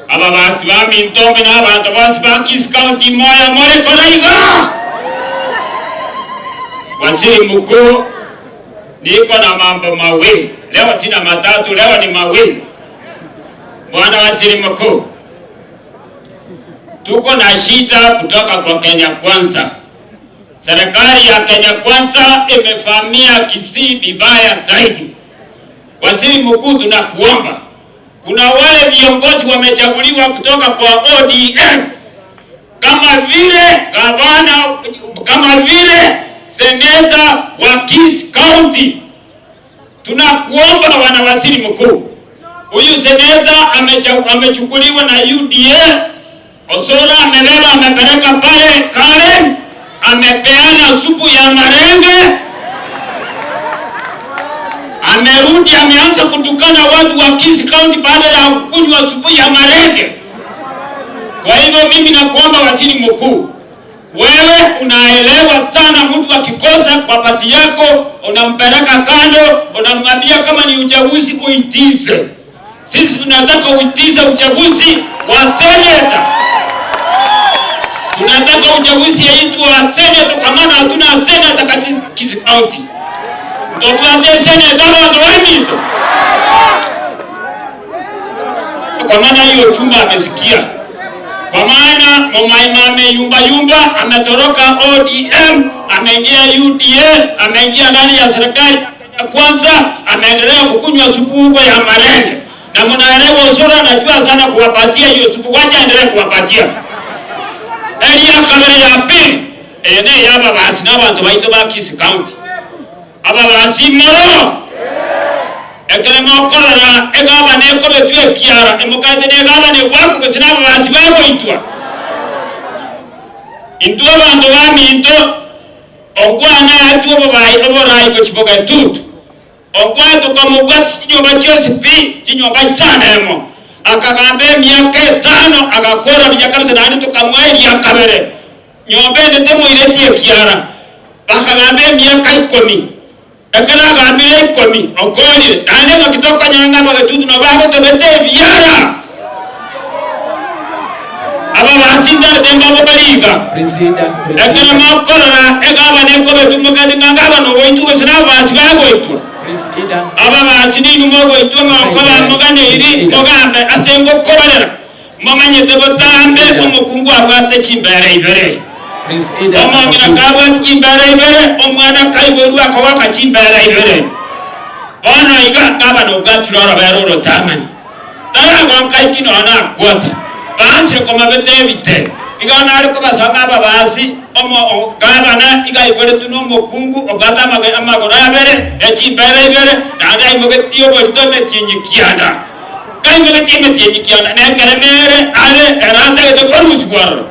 Ababasi baminto inwe na abanto bonsi ba Kisii County moyo more kora iga. Waziri Mkuu, niko na mambo mawili leo, sina matatu, leo ni mawili. Bwana Waziri Mkuu, tuko na shida kutoka kwa Kenya Kwanza. Serikali ya Kenya Kwanza imevamia Kisii vibaya zaidi. Waziri Mkuu, tunakuomba, kuna wale viongozi wamechaguliwa kutoka kwa ODM kama vile gavana, kama vile seneta wa Kisii County. Tunakuomba bwana waziri mkuu, huyu seneta amechukuliwa na UDA, Osoro amebeba amepeleka pale Karen, amepeana supu ya marenge, amerudi ameanza kutukana watu wa Kisii County baada ya kunywa supu ya marenge. Kwa hivyo mimi nakuomba waziri mkuu, wewe unaelewa sana, mtu akikosa kwa pati yako unampeleka kando, unamwambia kama ni uchaguzi uitize. Sisi tunataka uitize uchaguzi wa seneta, tunataka uchaguzi yetu wa seneta, kwa maana hatuna seneta katika Kisii County. Ntobwate seneta bantu baminto, kwa maana hiyo chumba amesikia kwa maana Momaima ameyumba yumba, ametoroka ODM, ameingia UDA, ameingia ndani ya serikali ya Kenya Kwanza, ameendelea kukunywa supu huko ya marenge, na mnaelewa Osoro anajua sana kuwapatia hiyo supu, wacha endelee kuwapatia. Eria kabere ya pili eye ne yababasi na abanto baito ba Kisii County ababasi moro ekero mokorora egavana ekobetwa ekiara emokate na egavana egwakwa gose na ababasi bagoitwa. Intwe abanto baminto okwana aetwe obobaai oborai gochia bogetutu. Okwana tokamobwatia chinyomba chionsi pi, chinyomba isano emo. Akagamba emiaka etano agakora buya kabisa naende tokamoa eria kabere. Nyomba ende temoireti ekiara. Bakagamba emiaka ikomi. Ekero agambire ikomi, okoorire, naende ng'aki tokonyora ng'a abagetutu nabo bagotobeta ebiara. Ababasintarete mbabo bare iga. Ekero mokorora egavana ekobetwa mokagete ng'a gavana ogoitwa gose nababasi bagoitwa. Ababasi ninwe mogoitwa mokoba moganeiri mogambe ase ngokorera. Momanyete botambe omokungu abwate chimbeera ibere. Omong'ina kabwate chimbeera ibere, omwana kaiborwe akogoka chimbeera ibere. Bono iga gavana obwatire orobeera orotang'ani. Taragonka inki nonya nakwota. Baanchire komabeta ebite. Iga nare kobasaba ng'a ababaasi, omo gavana iga aiboretwe nomokungu obwate amagoro abere, ne chimbeera ibere, naende aimogetie oborito emetienyi kianda. Kaimogetie emetienyi kianda, nekerema ere are ere atagete korusigwa aroro.